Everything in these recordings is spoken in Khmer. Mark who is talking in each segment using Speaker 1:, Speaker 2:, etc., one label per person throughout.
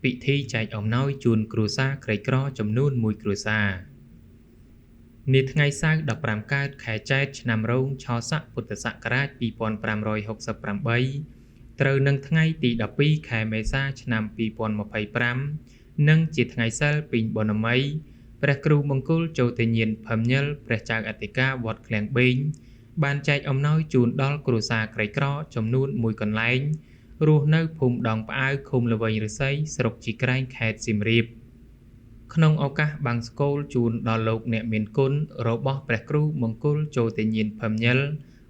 Speaker 1: ពិធីចែកអំណោយជូនគ្រួសារក្រីក្រចំនួនមួយគ្រួសារ នាថ្ងៃសៅរ៍15កើតខែចែត្រឆ្នាំរោងឆស័កពុទ្ធសករាជ2568ត្រូវនឹងថ្ងៃទី12ខែមេសាឆ្នាំ2025និងជាថ្ងៃសិលពេញបុណ្យមីព្រះគ្រូមង្គលចូលតិញាណភមញលព្រះចៅអធិការវត្តឃ្លាំងបេងបានចែកអំណោយជូនដល់គ្រួសារក្រីក្រចំនួនមួយកន្លែងរស់នៅភូមិដងផ្អៅឃុំល្វែងឫស្សីស្រុកជីក្រែងខេត្តសៀមរាបក្នុងឱកាសបង្សុកូលជូនដល់លោកអ្នកមានគុណរបស់ព្រះគ្រូមង្គលចូលតិញាណភមញល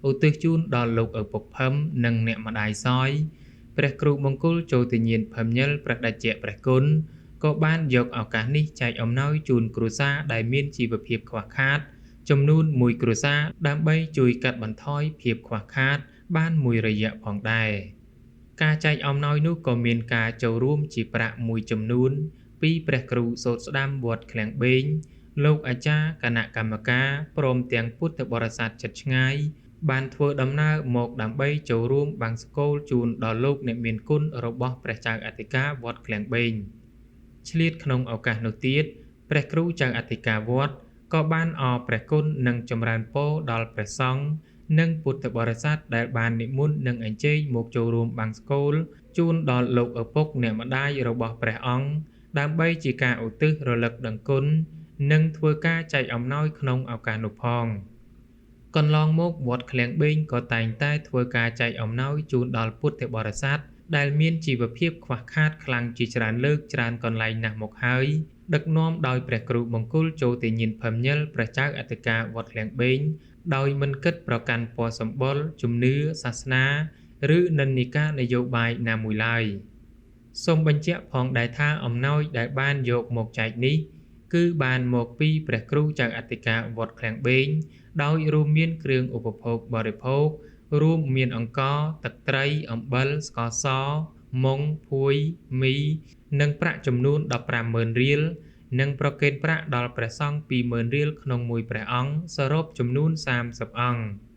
Speaker 1: ឧទ្ទិសជូនដល់លោកឪពុកភឹមនិងអ្នកម្ដាយសយព្រះគ្រូមង្គលចូលតិញាណភមញលព្រះតេជព្រះគុណក៏បានយកឱកាសនេះចែកអំណោយជូនគ្រួសារដែលមានជីវភាពខ្វះខាតចំនួនមួយគ្រួសារដើម្បីជួយកាត់បន្ថយភាពខ្វះខាតបានមួយរយៈផងដែរការចែកអំណោយនោះក៏មានការចូលរួមជាប្រាក់មួយចំនួនពីព្រះគ្រូសូត្រស្ដាំវត្តឃ្លាំងបេងលោកអាចារ្យគណៈកម្មការព្រមទាំងពុទ្ធបរិស័ទជិតឆ្ងាយបានធ្វើដំណើរមកដើម្បីចូលរួមបង្សុកូលជូនដល់លោកអ្នកមានគុណរបស់ព្រះចៅអធិការវត្តឃ្លាំងបេងឆ្លៀតក្នុងឱកាសនោះទៀតព្រះគ្រូចៅអធិការវត្តក៏បានអរព្រះគុណនិងចម្រើនពរដល់ព្រះសង្ឃនិងពុទ្ធបរិស័ទដែលបាននិមន្តនិងអញ្ជើញមកចូលរួមបង្សុកូលជូនដល់លោកឪពុកអ្នកម្ដាយរបស់ព្រះអង្គដើម្បីជាការឧទ្ទិសរលឹកដឹងគុណនិងធ្វើការចែកអំណោយក្នុងឱកាសនោះផងកន្លងមកវត្តឃ្លាំងបេងក៏តែងតែធ្វើការចែកអំណោយជូនដល់ពុទ្ធបរិស័ទដែលមានជីវភាពខ្វះខាតខ្លាំងជាច្រើនលើកច្រើនកន្លែងណាស់មកហើយដឹកនាំដោយព្រះគ្រូមង្គលចូលតិញាណភមញលព្រះចៅអធិការវត្តឃ្លាំងបេងដោយមិនគិតប្រកាន់ពណ៌សម្បុរជំនឿសាសនាឬនិន្នាការនយោបាយណាមួយឡើយសូមបញ្ជាក់ផងដែរថាអំណោយដែលបានយកមកចែកនេះគឺបានមកពីព្រះគ្រូចៅអធិការវត្តឃ្លាំងបេងដោយរួមមានគ្រឿងឧបភោគបរិភោគរួមមានអង្ករទឹកត្រីអំបិលស្ករសមុងភួយមីនិងប្រាក់ចំនួន150,000រៀលនិងប្រគេនប្រាក់ដល់ព្រះសង្ឃ20,000រៀលក្នុងមួយព្រះអង្គសរុបចំនួន30អង្គ។